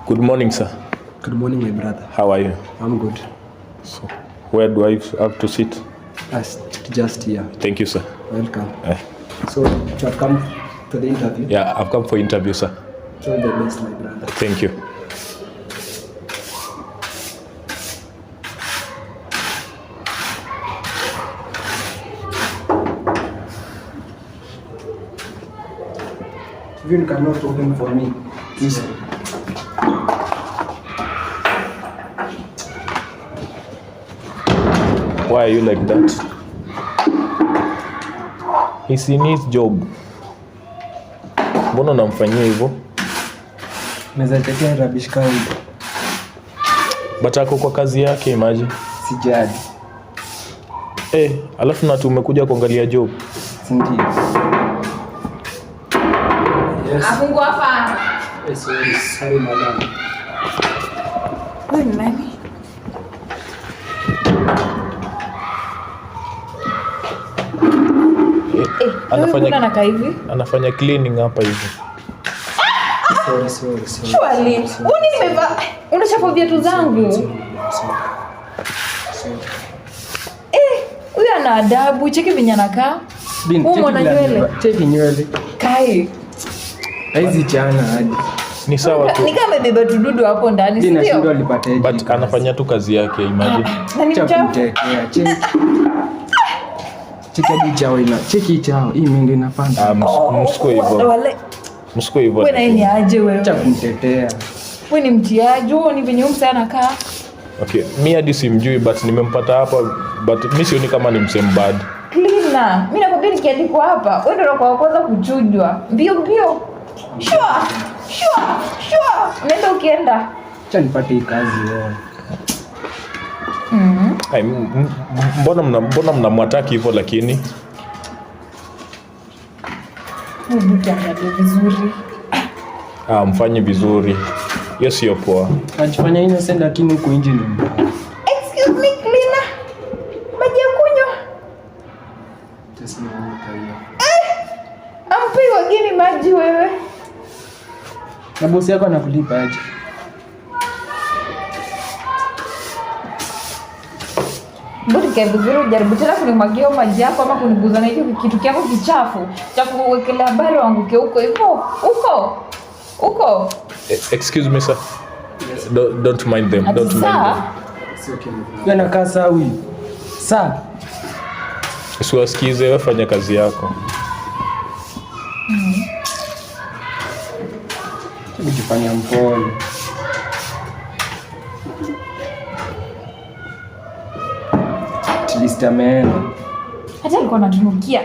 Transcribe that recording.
Good morning, sir. Good morning, my brother. How are you? I'm good. So, where do I have to sit? Just here. Thank you, sir. Welcome. Eh. So, you have come to the interview? Yeah, I've come for interview, sir. All the best, my brother. Thank you. You cannot open for me. Please. Why are you like that? He's in his job. Mbona unamfanyia hivyo? Naweza tetea rubbish kama hiyo. But ako kwa kazi yake, imagine. Sijali. Eh, alafu na tumekuja kuangalia job. Si ndio? Yes. Afungua hapa. Eh, sorry, sorry madam. Huyu ni nani? Eh, Anafanya- anafanya anakaa hivi? Anafanya cleaning hapa hivi. Sorry, sorry, sorry. Surely. Huyu ni nimevaa. Unachafua viatu zangu. Sorry, sorry. Sorry. Eh, huyu ana adabu. Cheki venye anakaa. Bin, Huyu cheki mwana vile nywele. amevaa. Cheki nywele. Kai. Hizi chana hadi. Ni sawa tu. Ni kama amebeba tududu hapo ndani, si Bin nashindwa ndio? alipata hii. But anafanya tu kazi yake, imagine. Na ni Cha mchafu. kumtetea. Cheki. Cheki hadi chao ina. Cheki chao. Hii mimi ndio inapanda. Ah, msiko hivyo. Wale. Msiko hivyo. Wewe naye ni aje wewe? Cha kumtetea. Wewe ni mtiaji, wewe ni venye huyu msee anakaa. Okay, mi hadi simjui but nimempata hapa, but mi sioni kama ni msee mbad. Cleaner. Mimi nakwambia nikiandikwa hapa, wewe ndio unakuwa wa kwanza kuchujwa. Mbio mbio. Shua. Shua. Shua. Unaenda ukienda. Cha nipate hii kazi wewe. Ai, mbona mnamwataki hivyo lakini? Hebu tuangalie vizuri. Ah, mfanye vizuri. Hiyo sio poa. Najifanya innocent lakini huku nje ni mbaya. Excuse me cleaner. Maji ya kunywa. Sasa naona hiyo. Ampei wageni maji wewe. Na bosi yako anakulipa aje? Mbona kae vizuri ujaribu tena kunimwagia hiyo maji yako ama kuniguza na hicho kitu kyako kichafu cha kuwekelea habari waanguke huko hivyo huko huko. Excuse me, sir. Don't mind them. Ati Don't mind saa them. Yeye anakaa saa huyu. Saa. Usiwasikize, wewe fanya kazi yako. Kujifanya mpole. At least ameenda. Hata alikuwa anatunukia.